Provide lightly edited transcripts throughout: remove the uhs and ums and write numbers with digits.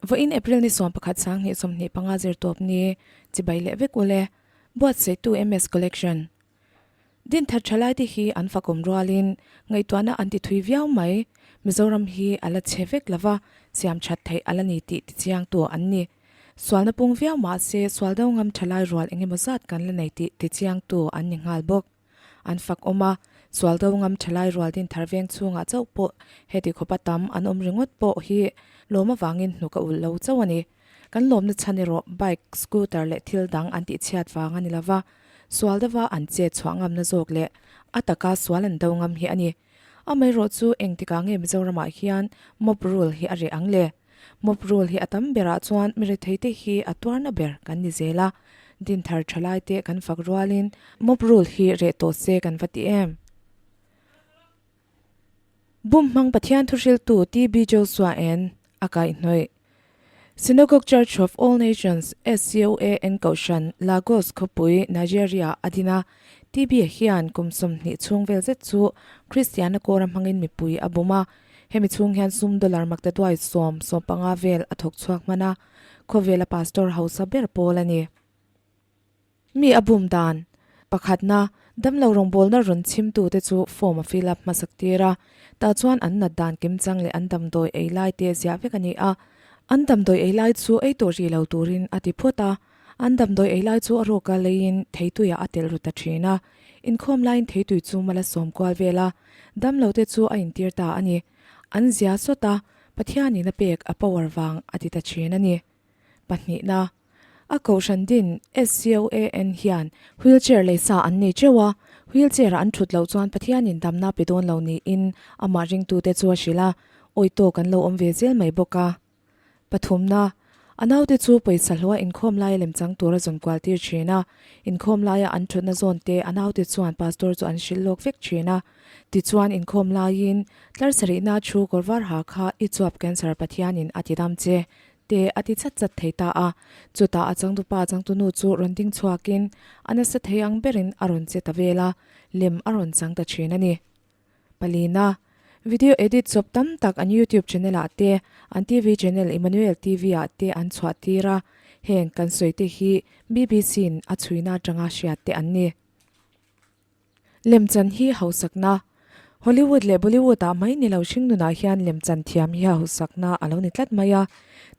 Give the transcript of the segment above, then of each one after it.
Vawiin April ni 11 2025 zirtawp ni chibai leh vek ule buatsaihtu MS Collection. Dinthat thalaite hi an fakawm rualin ngaihtuahna an ti thui viau mai. Mizoram hi a la chhe vek lova, siam that theih a la ni tih tichiangtu an ni. Sualna pung viau mah se sual do ngam thalai rual eng emaw zat kan la nei tih tichiangtu an ni nghal bawk. An fakawm a, sual do ngam thalai rual Dinthar veng chhungah chauh pawh heti khawpa tam an awm ringawt pawh hi lawm avangin hnuk a ulh lo chauh a ni. Kan lawmna chhan erawh bike, scooter leh thil dang an tihchhiat vang a ni lova, sual deuha an chet chhuah ngamna zawk leh a taka sual an do ngam hi a ni. Amaherawh chu engtikah nge Mizoramah hian mob rule hi a reh ang le? Mob rule hi a tam berah chuan mi retheite hi a tuarna ber kan ni zel a, dinthar thalaite kan fak rualin mob rule hi reh tawh se kan va ti em? Bum hmang Pathian thuhriltu TB Joshua en a kaihhnawih. Synagogue Church of All Nations, SCOAN Kohhran, Lagos khawpui, Nigeria a din a. TB hian kum 20 chhung vel zet chu Kristianna kawra hmangin mipui a bum a. Hemi chhung hian sum dollar maktaduai sawm, 15 vel a thawk chhuak hman a. Khawvela pastor hausa ber pawl a ni. Mi a bum dan, Pakhatna, damlo rawngbawlna rawn chhimtute chu form a fill up hmasak tir a, tah chuan an nat dan kimchang leh an damdawi ei lai te ziah vek a ni a. An damdawi ei lai chu ei tawh rih lo turin a ti phawt a, an damdawi ei lai chu a rawka leiin theituiah a telh ru ta thin a. Inkhawm laiin theitui chu mal a sawm kual vel a, damlote chu a intir ta a ni. An zia sawt a, Pathianin a pek a power vang a ti ta thin a ni. Pahnihna, A kohhran din SCOAN hian wheelchair leisa an nei teuh a, wheelchair a an thut loh chuan Pathianin damna pe dawn lo niin amah ringtute chu a hrilh a, awi tawk an lo awm ve zel mai bawk a. Pathumna, A naute chu pawisa hlua inkhawm laia lemchang tur a zawn kual tir thin a, inkhawm laia an thutna zawn te a naute chuan pastor chu an hrilh lawk vek thin a. Tichuan inkhawm laiin tlar sarihna thu kawr var ha kha i chuap cancer Pathianin a ti dam che Te a ti chat chat thei ta a. Chutah a changtupa changtunu chu rawn ding chhuakin a nasa thei ang berin a rawn che ta vel a, lem a rawn chang ta thin a ni. Palina, Video edit chawp tam tak an YouTube channel ah te, an TV channel Emmanuel TV ah te an chhuah tir a, heng kan sawi te hi BBC in a chhuina atanga hriat te an ni. Lemchan hi hausakna, Hollywood leh Bollywood ah mai ni lo hringnunah hian lemchan thiam hi hausakna a lo ni tlat mai a.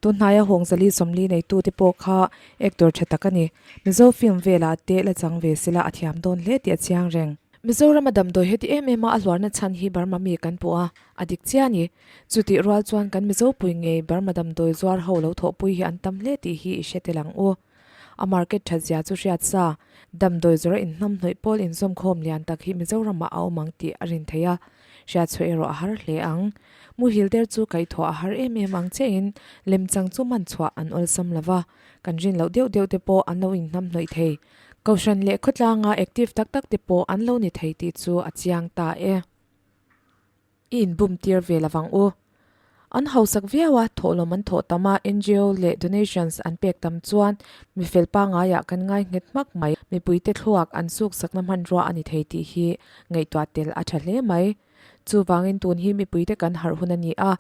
Tunhnaia Hawngzali 40 neitute pawh kha actor tha tak a ni. Mizo film velah te la chang ve sela a thiam dawn hle tih a chiang reng. Mizorama damdawi heti em em a a hluarna chhan hi Burma mi kan puh a, a dik chiah a ni. Chutih rual chuan kan Mizopui ngei Burma damdawi zuar ho lo thawhpui hi an tam hle tih hi i hre tel ang u. A market that zia chu hriat sa, damdawi zawrh a inhnam hnawih pawl inzawmkhawm lian tak hi Mizoramah a awm ang tih a rin theih a, hriat chhuah erawh a har hle ang. Muhil der chu kaihthawh a har em em ang chiahin lemchang chu man chhuah an awlsam lo va, kan rin loh deuh deuh te pawh an lo inhnam hnawih thei. Kohhran leh khawtlanga active tak tak te pawh an lo ni thei tih chu a chiang ta e. I inbum tir ve lovang u. An hausak viau a, thawhlawm an thawh tam a, ngo leh donations an pek tam chuan mi fel pangaiah kan ngai nghet hmak mai. Mipuite thluak an suksakna hmanrua a ni thei tih hi ngaihtuah tel a tha hle mai. Chuvangin tun hi mipuite kan harh hun a ni a,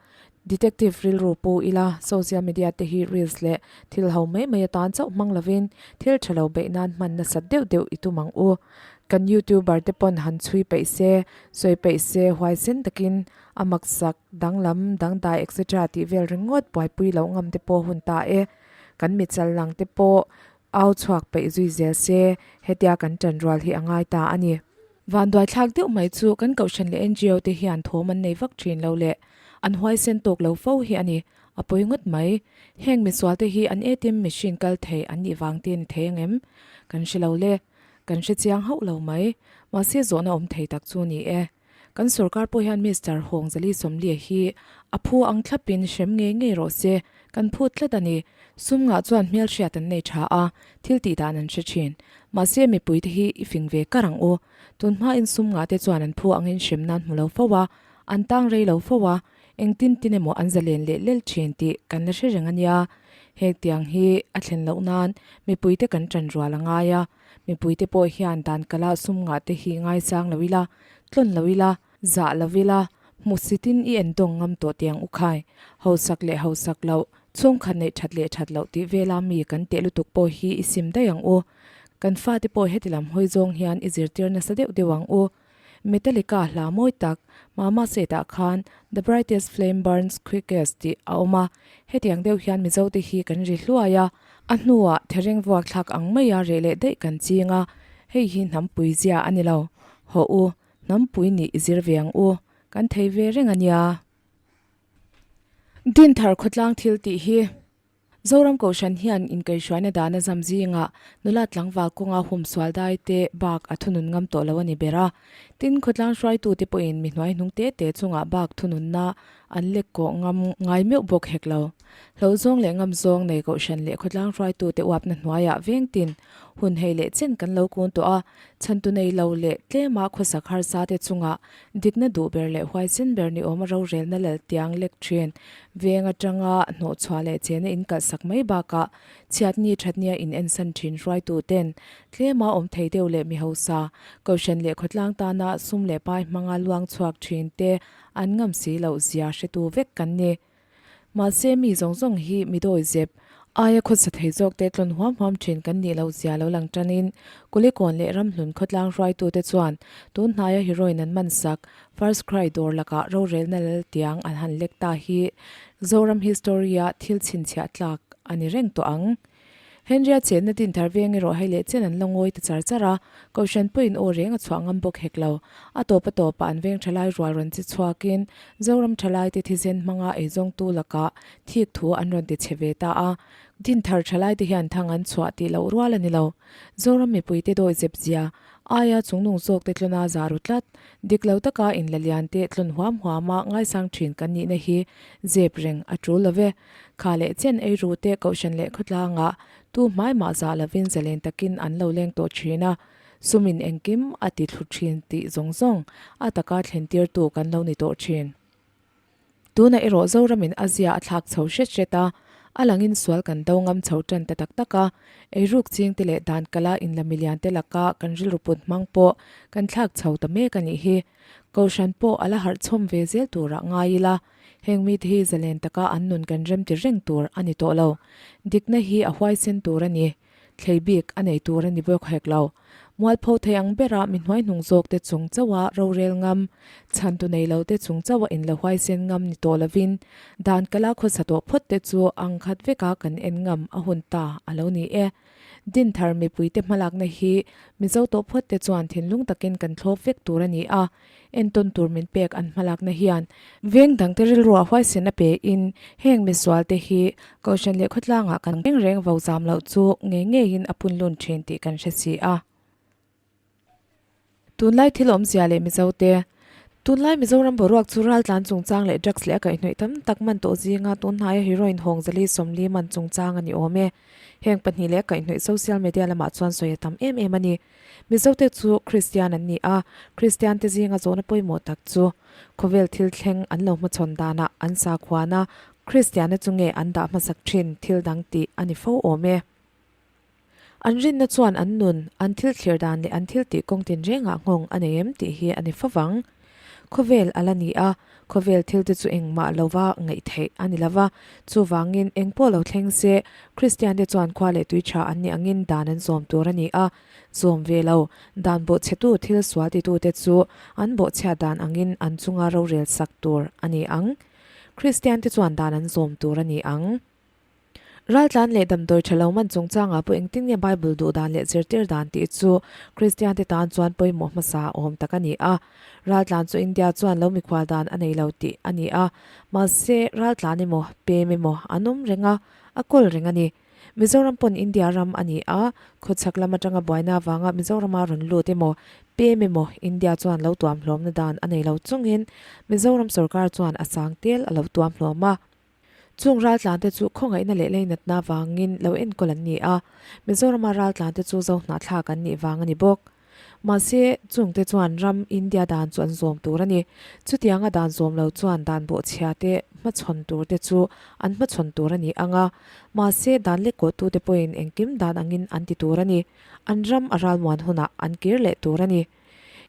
detective rilru pu ila, social media te hi reels leh thil ho mai mai atan chauh hmang lovin thil tha lo beih nan hman nasat deuh deuh i tum ang u. Kan youtuber te pawn han chhui peih se, sawi peih se, huaisen takin a maksak, danglam, dangdai etc tih vel ringawt buaipui loh ngam te pawh hun ta e. Kan mitchal lang te pawh au chhuak peih zui zel se, hetia kan ṭan rual hi a ngai ta a ni. Vanduai thlak deuh mai chu kan kohhran leh ngo te hian thawm an nei vak ṭhin lo leh an huaisen tawk lo fo hi a ni. A pawi ngawt mai. Heng misual te hi an ATM machine kal thei an nih vang te a ni thei angem? Kan hre lo le. Kan hre chiang hauh lo mai. Mahse zawhna awm thei tak chu ni e. Kan sorkar pawh hian Mister Hawngzali Sawmlie hi a phu ang thlapin hrem ngei ngei rawh se. Kan phut tlat a ni. Sum ngah chuan hmelhriat an nei tha a, thil tih dan an hre thin. Mahse mipuite hi i fing ve kar ang u. Tun hmain sum ngah te chuan an phu angin hrem nan hmu lo fo a, an tang rei lo fo a, Engtin tin emaw an zalen leh lel thin tih kan la hre reng a nia. Hetiang hi a thlen loh nan mipuite kan ṭan rual a ngai a, mipuite pawh hian dan kala sum ngah te hi ngaisang lo ila, tlawn lo ila, zah lo ila, hmuhsitin i endawng ngam tawh tiang u khai. Hausak leh hausak loh. Chhungkhat neih that leh that loh tih vela mi kan teh lutuk pawh hi i sim daih ang u. Kan fate pawh heti lam hawi zawng hian i zirtir nasa deuh deuh ang u. Metallica hla mawi tak, Mama Said ah khan The brightest flame burns quickest tih a awm a, hetiang deuh hian Mizo te hi kan ri hluai a, a hnuah thereng vuak thlak ang maia reh leh daih kan ching a, hei hi hnampui zia a ni lo. Hawh u, hnampui nih i zir ve ang u, kan thei ve reng a nia. Dinthar khawtlang thil tih hi Zoram Kohhran hian inkaihhruaina dana zam zingah nula tlangval kawnga humsual dai te bak a thunun ngam tawh lo a ni ber a. Tin, khawtlang hruaitute pawhin mi hnuaihnung te te chungah bak thununna an lek kawh ngam ngai meuh bawk hek lo. Hlauhzawng leh ngamzawng nei Kohhran leh khawtlang hruaitute uapna hnuaiah vengtin hun hei leh chen kan lo kun tawh a, chhantu nei lo leh tlema khawsak harsa te chungah dikna duh ber leh huaisen ber ni awma rorelna lal tiang lek thin veng atanga hnawhchhuah leh chena in kalhsak mai bakah chhiatni thatnia in ensan thin hruaitu ten tlema awm thei deuh leh mi hausa Kohhran leh khawtlang tana sum leh pai hmanga luang chhuak thin te an ngam si loh zia hretu vek kan ni. Mahse mi zawng zawng hi mi dawi zep, aia khawsa thei zawk te tlawn huam huam thin kan nih loh zia lo lang tanin Kulikawn leh Ramhlun khawtlang hruaitute chuan tun hnaia heroin an man sak First Cry dawr lakah rorelna lal tiang an han lek ta hi Zoram history-a thil chhinchhiah tlak a ni reng tawh ang. Henry-a chenna dinthar veng erawh hei leh chen an la ngawi ta char char a, Kohhran pawhin aw reng a chhuah ngam bawk hek lo. A tawp a tawpah an veng thalai rual rawn che chhuakin Zoram thalaite thisen hmanga eizawngtu lakah thik thu an rawn ti chhe ve ta a. Dinthar thalaite hian thang an chhuah tih loh rual a ni lo. Zoram mipuite dawi zep zia aia chungnung zawkte tlawna za ru tlat, dik lo taka inla lian te tlawn huam huama ngaisang thin kan nihna hi zep reng a tul lo ve. Kha leh chen ei ru te Kohhran leh khawtlangah tu hmai mah zah lovin zalen takin an lo leng tawh thin a, sumin engkim a ti thlu thin tih zawng zawng a taka thlen tirtu kan lo ni tawh thin. Tunah erawh Zoramin a zia a thlak chho hret hret a, a langin sual kan do ngam chho tan ta tak tak a, eiruk chingte leh dan kala inla milian te laka kan rilru put hmang pawh kan thlak chho ta mek a nih hi. Kohhran pawh a la harh chhawm ve zel turah ngai ila, Heng mite hi zalen taka an nun kan remti reng tur a ni tawh lo. Dikna hi a huaisen tur a ni. Thlei bik a nei tur a ni bawk hek lo. Mualpho thei ang bera mi hnuaihnung zawkte chung chauha rorel ngam, chhantu nei lote chung chauha inla huaisen ngam ni tawh lovin, dan kala khawsa tawh phawt te chu ang khat veka kan en ngam a hun ta a lo ni e. Dinthar mipuite hmalakna hi Mizo tawh phawt te chuan thinlung takin kan thlawp vek tur a ni a. Entawn tur min pek an hmalakna hian veng dangte rilruah huaisen a pein heng misualte hi Kohhran leh khawtlangah kan reng reng vo zam loh chu ngei ngeiin a punlun thin tih kan hre si a. Tunlai thil awmzia leh Mizote Tunlai Mizoram boruak chu raltlan chungchang leh drugs leh a kaihhnawih tam tak man tawh zinga tun hnaia heroin hawng zali 40 man chungchang a ni awm e. Heng pahnih leh a kaihhnawih social media lamah chuan sawi a tam em em a ni. Mizote chu Kristian an ni a, Kristiante zinga zawhna pawimawh tak chu khawvel thil thleng an lo hmachhawn danah an sakhuana Kristianna chu nge an dah hmasak thin thil dang tih a ni fo awm e. An rinna chuan an nun, an thil thlir dan leh an thil tih kawng tinrengah nghawng a nei em tih hi a ni fo vang. Khawvel a la ni a, khawvel thil te chu engmah lova ngaih theih a ni lova, chuvangin eng pawh lo thleng se, Kristian te chuan khua leh tui tha an nih angin dan an zawm tur a ni a, zawm ve lo, dan bawhchhetu thil sual titute chu an bawhchhiat dan angin an chunga rorel sak tur a ni ang. Kristian te chuan dan an zawm tur a ni ang. Raltlan leh damdawi tha lo man chungchangah pawh engtin nge Bible duh dan leh zirtir dan tih chu Kristiante tan chuan pawimawh hmasa awm tak a ni a. Raltlan chu India chuan lo mikhual dan a nei lo tih a ni a. Mahse, raltlan emaw, pem emaw an awm reng a, a kawl reng a ni. Mizoram pawn India ram a ni a, khawchhak lam atanga buaina avanga Mizorama rawn lut emaw, pem emaw India chuan lo tuam hlawmna dan a nei lo chungin Mizoram sorkar chuan a sang tel a lo tuam hlawm a. Chung raltlante chu khawngaihna leh leinatna vangin lo enkawl an ni a, Mizorama raltlante chu zo hnahthlak an nih vang a ni bawk. Mahse, chungte chuan ram India dan chu an zawm tur a ni. Chutianga dan zawm lo chuan dan bawhchhia te hmachhawn tur te chu an hmachhawn tur a ni ang a. Mahse, dan lekkawhtute pawhin engkim dan angin an ti tur a ni. An ram a ralmuan hunah an kir leh tur a ni.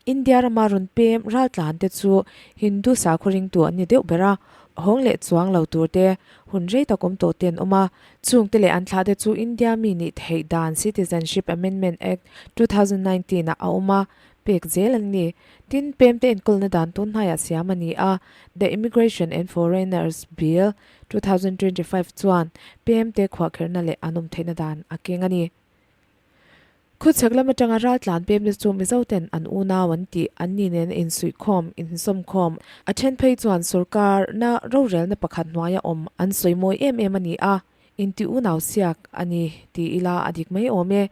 India rama rawn pem raltlante chu Hindu sakhaw ringtu an ni deuh ber a. hawng leh chuang lo tur te, hun rei tak awm tawh te an awm a. Chungte leh an thlah te chu India mi nih theih dan Citizenship Amendment Act, 2019 ah a awm a, pek zel an ni. Tin, pemte enkawlna dan tun hnaiah siam a ni a, The Immigration and Foreigners Bill, 2025 chuan pemte khuahkherhna leh an awm theihna dan a keng a ni. Khuchhak lam atanga raltlan pemte chu Mizoten an unau an tih, an ni nena insuihkhawm, inzawmkhawm, a then phei chuan sorkarna rorelna pakhat hnuaia awm an sawi mawi em em a ni a, inti unau siak a ni ti ila a dik mai awm e.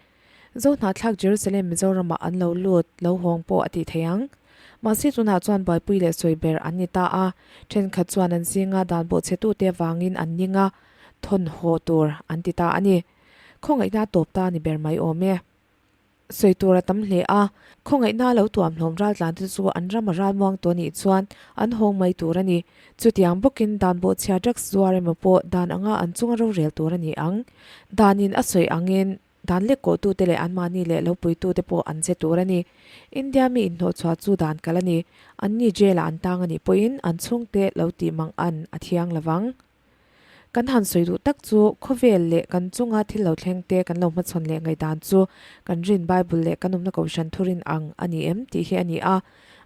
Zohnahthlak Jerusalem Mizoramah an lo lut, lo hawng pawh a tih theih ang. Mahse tunah chuan buaipui leh sawi ber an ni ta a, thenkhat chuan an zinga dan bawhchhetute avangin an ning a, thawn haw tur an ti ta a ni. Khawngaihna a tawp ta a ni ber mai awm e. Sawi tur a tam hle a, khawngaihna lo tuam hlawm raltlante chu an ram a ralmuang tawh nih chuan an hawng mai tur a ni. Chutiang bawkin dan bawhchhia drugs zuar emaw pawh dan anga an chunga rorel tur a ni ang. Danin a sawi angin dan lek kawhtute leh anmahni leh lo puitute pawh an che tur a ni. India mi inhnawhchhuah chu dan kal a ni. Anni jail-ah an tang a nih pawhin an chhungte lo tih mang an a thiang lovang. Kan han sawi duh tak chu khawvel leh kan chunga thil lo thleng te kan lo hmachhawn leh ngaihdan chu kan rin Bible leh kan awmna kohhran thurin ang a ni em tih hi a ni a.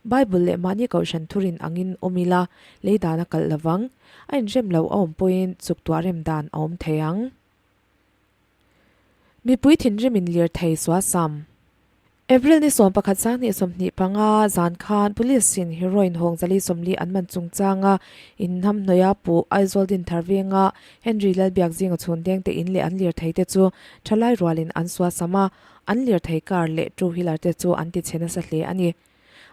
Bible leh mahni kohhran thurin angin awm ila lei dan a kalh lovang. A inrem lo a awm pawhin chuk tuah rem dan a awm thei ang. Mipui thinrim in lirthei suasam. April ni 11 sanghnih 25 zan khan Police in heroin hawng zali 40 an man chungchanga inhnam hnawih a puh Aizawl Dinthar venga Henry Lalbiak zinga chhun deng te in leh an lirthei te chu thalai rualin an suasam a, an lirthei car leh two wheeler te chu an tichhe nasa hle a ni.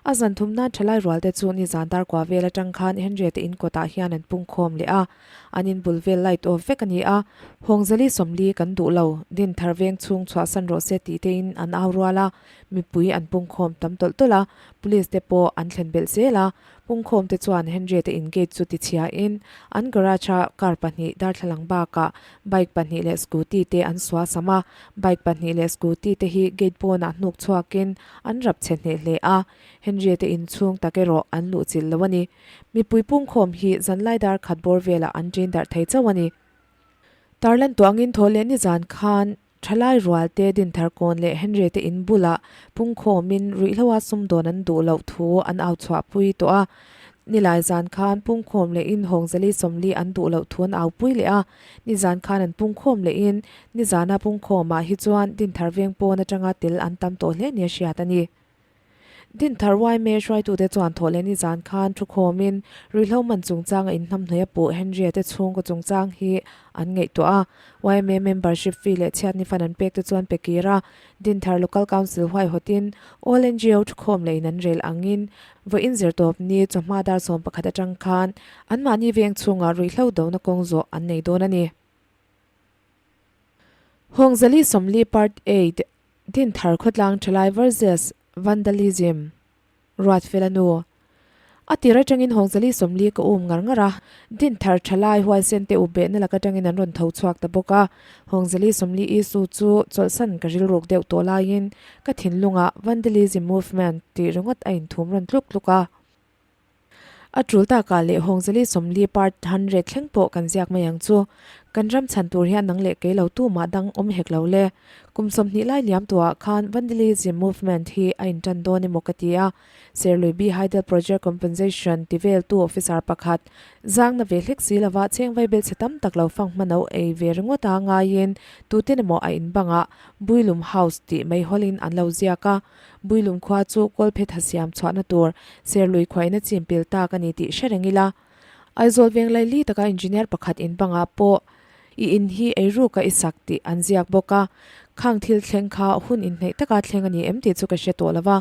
A zan thum nan thalai rual te chu nizan dar kua vel atang khan Henriette in kawtah hian an pung khawm leh a, an in bul vel light off vek a ni a, Hawngzali 40 kan duh lo, din thar veng chhung chhuahsan rawh se tih te in an au rual a, mipui an pung khawm tam tawlh tawlh a, police te pawh an thlen belh zel a, pung khawm te chuan Henriette in gate chu tichhia in an garage a car pahnih darthlalang bakah bike pahnih leh scooty te an suasam a, bike pahnih leh scooty te hi gate pawnah hnuk chhuakin An rap chhe hneh hle a, Henry-a te inchhung tak erawh an luh chilh lo a ni. Mipui pungkhawm hi zanlai dar khat bawr velah an ṭin darh thei chauh a ni. Tarlan tuangin thaw leh nizan khan Thalai rual te Dinthar kawn leh Henry-a te in bulah pungkhawmin ruihhloa sumdawn an duh loh thu an au chhuahpui tawh a. Nilai zan khan pungkhawm lehin Hawngzali 40 an duh loh thu an aupui leh a. Nizan khan an pungkhawm lehin nizana pungkhawmah hi chuan Dinthar veng pawn atanga tel an tam tawh hle nia hriat a ni. Dinthar yma hruaitute chuan thawh leh nizan khan thukhawmin ruihhlo man chungchanga inhnamhnawih a puh Henry-a te chhungkaw chungchang hi an ngaihtuah a. Yma membership fee leh chhiatni fund an pek te chuan pe kir a. Dinthar Local Council huaihawtin All NGO thukhawm leh in an rel angin vawiin zirtawp ni chawhma dar 11 atang khan anmahni veng chhungah ruihhlo dona kawng zawh an nei dawn a ni. Hawngzali 40 Part Eight, Dinthar Khawtlang Thalai Versus Vandalism. Ruatfela nu. A tir atangin Hawngzali 40 ka um ngar ngar a, Dinthar thalai huaisen te up behna lak atangin an rawn tho chhuak ta bawk a. Hawngzali 40 issue chu chawlhsan ka rilruk deuh tawh laiin ka thinlungah Vandalism Movement tih ringawt a inthum rawn tluk tluk a. A tul takah leh Hawngzali 40 part 100 thleng pawh kan ziak mai ang chu. Kan ram chhan tur hian nang leh kei lo tumah dang awm hek lo le. Kum 20 lai liam tuah khan Vandalism Movement hi a intan dawn emaw ka ti a. Serlui B Hydel Project Compensation ti veltu officer pakhat zangna ve hlek si lova cheng vaibel chhe tam tak lo fang hmano ei ve ringawt a ngaiin tuten emaw a in bangah Builum House tih mai hawlin an lo ziak a. Builum khua chu Kawlphetha siam chhuahna tur Serlui khuaina chim pil tak a ni tih hre reng ila. Aizawl veng laili taka engineer pakhat in bangah pawh i in hi eiruka i sak tih an ziak bawk a, khang thil thleng kha hun inhneih taka thleng a ni em tih chu ka hre tawh lo va.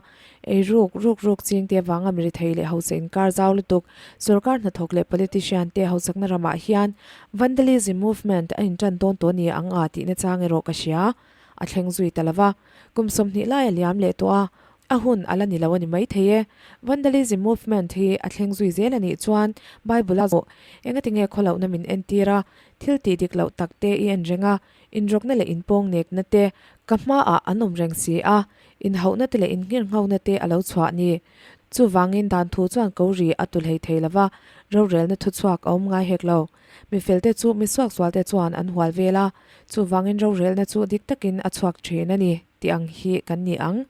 Eiruk, ruk ruk ching te avanga mi rethei leh hausa inkar zau lutuk, sorkar hnathawk leh politician te hausakna ramah hian vandalism movement a intan dawn tawh ni ang a tihna chang erawh ka hria. A thleng zui ta lo va, kum 20 lai a liam leh tawh a, a hun a la ni lo a ni maithei e. Vandalism movement hi a thleng zui zel a nih chuan Bible a zawh engatinge khawlohna min entir a, thil tih dik loh tak te i en reng a, inrawkna leh inpawng nekna te ka hmaah an awm reng si a, inhauhna te leh innghirnghona te a lo chhuah ni. Chuvangin dan thu chuan ko ri a tu hlei thei lo va. Rorelna thuchhuak a awm ngai hek lo. Mi felte chu mi suaksualte chuan an hual vel a, chuvangin rorelna chu dik takin a chhuak thin a ni tih ang hi kan ni ang.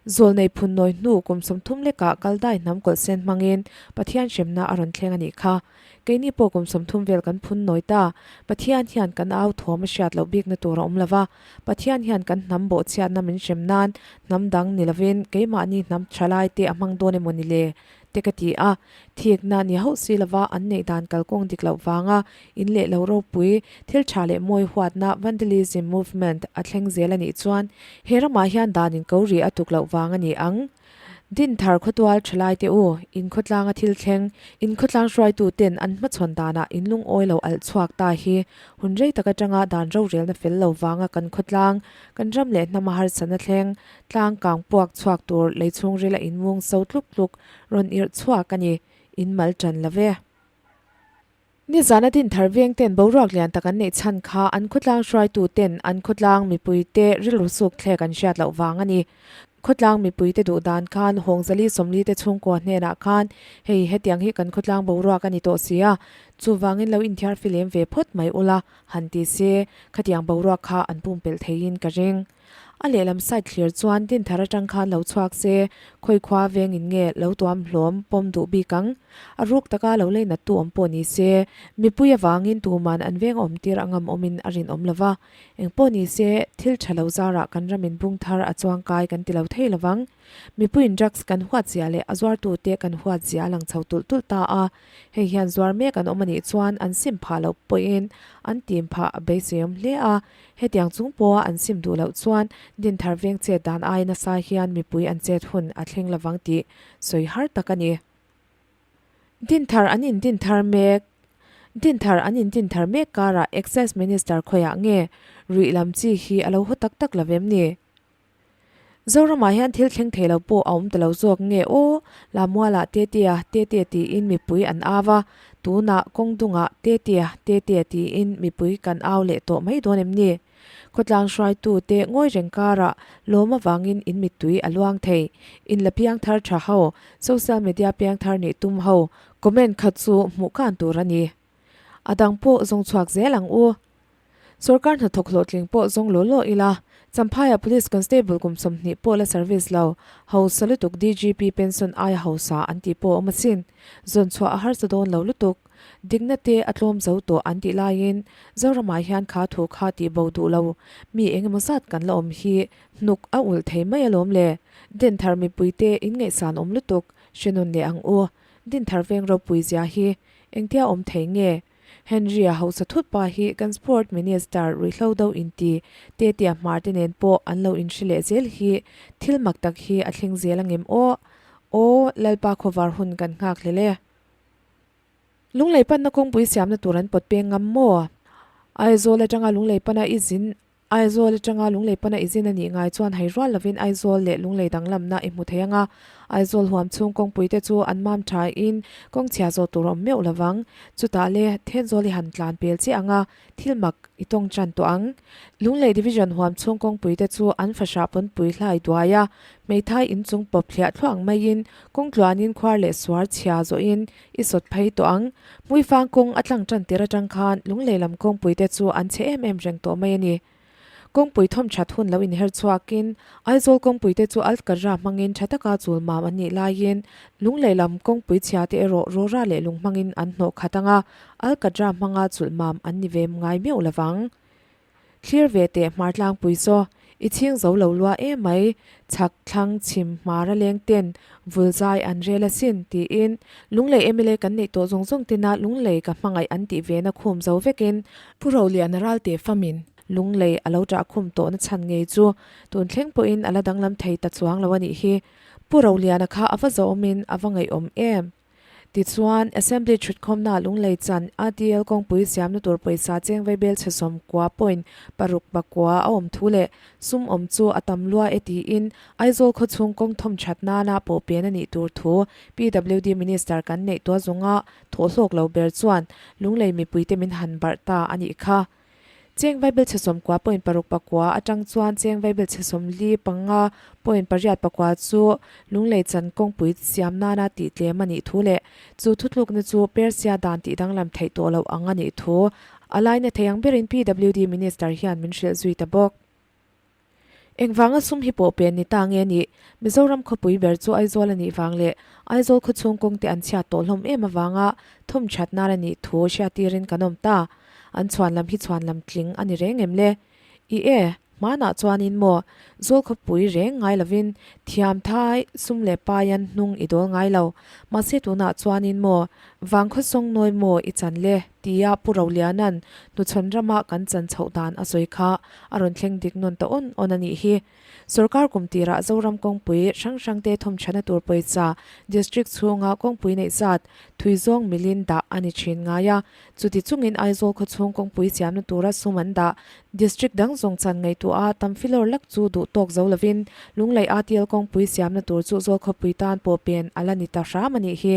Zawlnei phunnawi hnu kum 30 lekah Kaldai hnam kawlhsen hmangin Pathian hremna a rawn thleng a nih kha. Keini pawh kum 30 vel kan phunnawi ta. Pathian hian kan au thawm a hriat loh bikna tur a awm lo va, Pathian hian kan hnam bawhchhiatna min hrem nan hnam dang ni lovin keimahni hnam thalai te a hmang dawn emaw ni le? te ka ti a. Thikna ni hauh si lova an neih dan kalkawng dik loh vanga in leh lo ropui, thil tha leh mawi huatna vandalism movement a thleng zel a nih chuan he ramah hian dan in ko ri a tuk loh vang a ni ang. Dinthar khawtual thalai te u, in khawtlanga thil thleng, in khawtlang hruaitu ten an hmachhawn danah in lungawi lo alh chhuak ta hi hun rei tak atanga dan rorelna fel lo vanga kan khawtlang, kan ram leh hnama harsatna thleng, tlang kang puak chhuak tur lei chhungrila in mung so tluk tluk rawn irh chhuak a ni, in mal tan lo ve. Nizana Dinthar veng ten boruak lian tak an neih chhan kha an khawtlang hruaitu ten an khawtlang mipui te rilru suk thlek an hriat loh vang a ni. Khawtlang mipui te duh dan khan Hawngzali 40 te chhungkua hnenah khan hei hetiang hi kan khawtlang boruak a ni tawh si a, chuvangin lo inthiar filem ve phawt mai ula han ti se khatiang boruak kha an pumpelh theiin ka ring. A lehlam side thlir chuan Dinthar atang khan lo chhuak se, khawi khua vengin nge lo tuam hlawm pawm duh bik ang? A ruk taka lo lei nat tu awm pawh ni se, mipui avangin tuman an veng awm tir a ngam awmin a rinawm lo va. Eng pawh ni se, thil tha lo zarah kan ramin bung thar a chuang kai kan ti lo thei lo vang. Mipuiin drugs kan huat zia leh a zuartute kan huat zia a lang chho tulh tulh ta a. Hei hian zuar mek an awm a nih chuan an sim phah loh pawhin an tim phah a beiseiawm hle a. Hetiang chung pawha an sim duh loh chuan Dinthar veng chet dan ai nasa hian mipui an chet hun a thleng lovang tih sawi har tak a ni. Dinthar an in dinthar mek Dinthar an in dinthar mek karah Excise Minister khawiah nge ruih lam chi hi a lo haw tak tak lo vem ni? Zoramah hian thil thleng thei lo pawh a awm ta lo zawk nge aw, Lamualah Tetea, Tete tiin mipui an au a, tunah kawng dungah Tetea, Tete tiin mipui kan au leh tawh mai dawn em ni? Khawtlang hruaitute ngawi reng karah lawm avangin in mittui a luang thei. In la piangthar tha ho, social media piangthar nih tum ho, comment kha chu hmuh kan tur a ni. A dang pawh zawng chhuak zel ang u. Sorkar hnathawk hlawhtling pawh zawng law law ila, Champhaiah Police Constable kum 20 pawh la service lo, hausa lutuk DGP pension aia hausa an tih pawh a awm asin. Zawn chhuah a harsa dawn lo lutuk. Dikna te a tlawm zo tawh an tih laiin Zoramah hian kha thu kha tih bo duh lo mi eng emaw zat kan la awm hi hnuk a ulh thei mai alawm le. Dinthar mipuite in ngaihsan awm lutuk hre nawn leh ang u. Dinthar veng ropui zia hi engtia awm thei nge? Henry-a hausa thut pa hi kan Sport Minister ruihhlo do inti Tetea Hmar te nen pawh an lo inhre leh zel hi thil mak tak hi a thleng zel angem aw? Aw, Lalpa khawvar hun kan nghak hlel e. Lunglei panna kawngpui siamna tur an pawt peng ngam maw? Aizawl atanga Lunglei pana i zin Aizawl atanga Lunglei pana i zin a nih ngai chuan hai rual lovin Aizawl leh Lunglei danglamna i hmu thei ang a. Aizawl huam chhung kawngpui te chu an mam thain kawng chhia zawh tur a awm meuh lovang. Chutah le Thenzawl i han tlan pel chiah ang a, thil mak i tawng tan tawh ang. Lunglei Division huam chhung kawngpui te chu an fahrah pawnpui hlai duai a, hmeithai inchung pawp thliah thluah ang maiin kawng tluanin khuar leh suar chhia zawhin I sawt phei tawh ang. Hmuifang kawng a tlang tan tir atang khan Lunglei lam kawngpui te chu an chhe em em reng tawh mai a ni. Kawngpui thawm that hun lo inher chhuakin Aizawl kawngpui te chu Altkadra hmangin tha taka chul mam an nih laiin Lunglei lam kawngpui chhia te erawh rawra leh lung hmangin an hnawh khat ang a, Alkadra hmanga chulh mam an ni ve ngai meuh lovang. Thlir ve teh hmar tlangpui saw, i chhing zo lo lua em mai, chhak thlang chhim hmar a leng ten vul zai an rel asin, tiin Lunglei mla kan neih tawh zawng zawng tina Lunglei ka hmangaih an tih ve na khum zo vekin Pu Roliana Ralte famin Lunglei a lo ṭah khum tawhna chhan ngei chu tun thleng pawhin a la danglam thei ta chuang lo a nih hi. Pu Roliana kha a va zawhawmin a va ngaihawm em? Tichuan, Assembly thutkhawmna Lunglei chan ATL kawngpui siamna tur pawisa cheng vaibel chhe 90 point paruk pakua a awm thu leh sum awm chu a tam lua e tiin Aizawl khawchhung kawng thawm that nana pawh pen a nih tur thu PWD Minister kan neih tua zunga thawhhlawk lo ber chuan Lunglei mipuite min han barh ta a nih kha. Cheng vaibelchhe 90 point paruk pakua atang chuan cheng vaibelchhe 45 point pariat pakua chu Lunglei chan kawngpui siam nana tih tlem a nih thu leh chu thutlukna chu Persia dan tih danglam theih tawh loh ang a nih thu a laina thei ang berin PWD Minister hian min hrilh zui ta bawk. Engvanga sum hi pawh pen ni ta nge nih? Mizoram khawpui ber chu Aizawl a nih vang leh Aizawl khawchhung kawngte an chhiat tawh hlawm em avanga thawm that nan a nih thu hriatirin kan awm ta. An chhuan lam hi chhuan lam tling a ni reng em le? I e, hmanah chuanin maw Zawl khawpui reng ngai lovin thiam thai sum leh paian hnung i dawl ngai lo. Mahse tunah chuanin maw Vangkhaw sawngnawi maw i chan le? tia Pu Roliana'n hnuchhawn rama kan chan chhoh dan a sawi kha a rawn thleng dik nawn ta awn awn a nih hi. Sorkar kum tirah Zoram kawngpui hrang hrangte thawmchhana tur pawisa District chhunga kawngpui neih zat thui zawng milin dah a ni thin ngai a. Chuti chungin Aizawl khawchhung kawngpui siamna tura sum an dah District dang zawng chan ngaihtuah a tam filawr lak chu duh tawk zo lovin Lunglei ATL kawngpui siamna tur chu Zawl khawpui tan pawh pen a la ni ta hram a nih hi.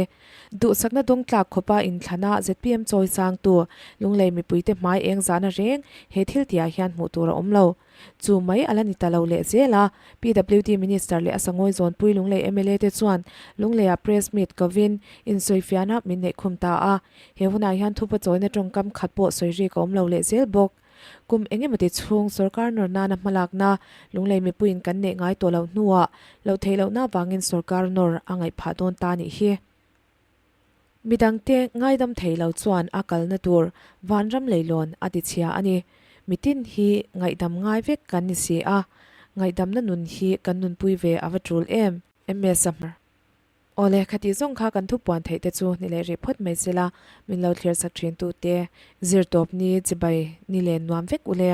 Duhsakna dawngtlak khawpa inthlana zpm chawi sangtu Lunglei mipuite hmai eng zahna reng he thil tihah hian hmuh tur a awm lo. Chu mai a la ni ta lo leh zel a, PWD Minister leh a sangawi zawnpui Lunglei mla te chuan Lungleiah Press Meet kovin insawifiahna min neih khum ta a. He hunah hian thupa chawina tawngkam khat pawh sawi rik a awm lo leh zel bawk. Kum engemawti chhung sorkar nawr nana hmalakna Lunglei mipuiin kan neih ngai tawh loh hnuah loh theih lohna avangin sorkar nawr a ngaih phah dawn ta nih hi. Midangte ngaidam thei lo chuan a kalna tur vanram leilawn a ti chhia a ni. Mitin hi ngaihdam ngai vek kan ni si a, ngaihdamna nun hi kan nunpui ve a va tul em? MS a hmar. Awle, khati zawng kha kan thupuan theih te chu ni leh rih phawt mai sela, min lo thlir sak thin tute, zirtawp ni, chibai ni len nuam vek u le.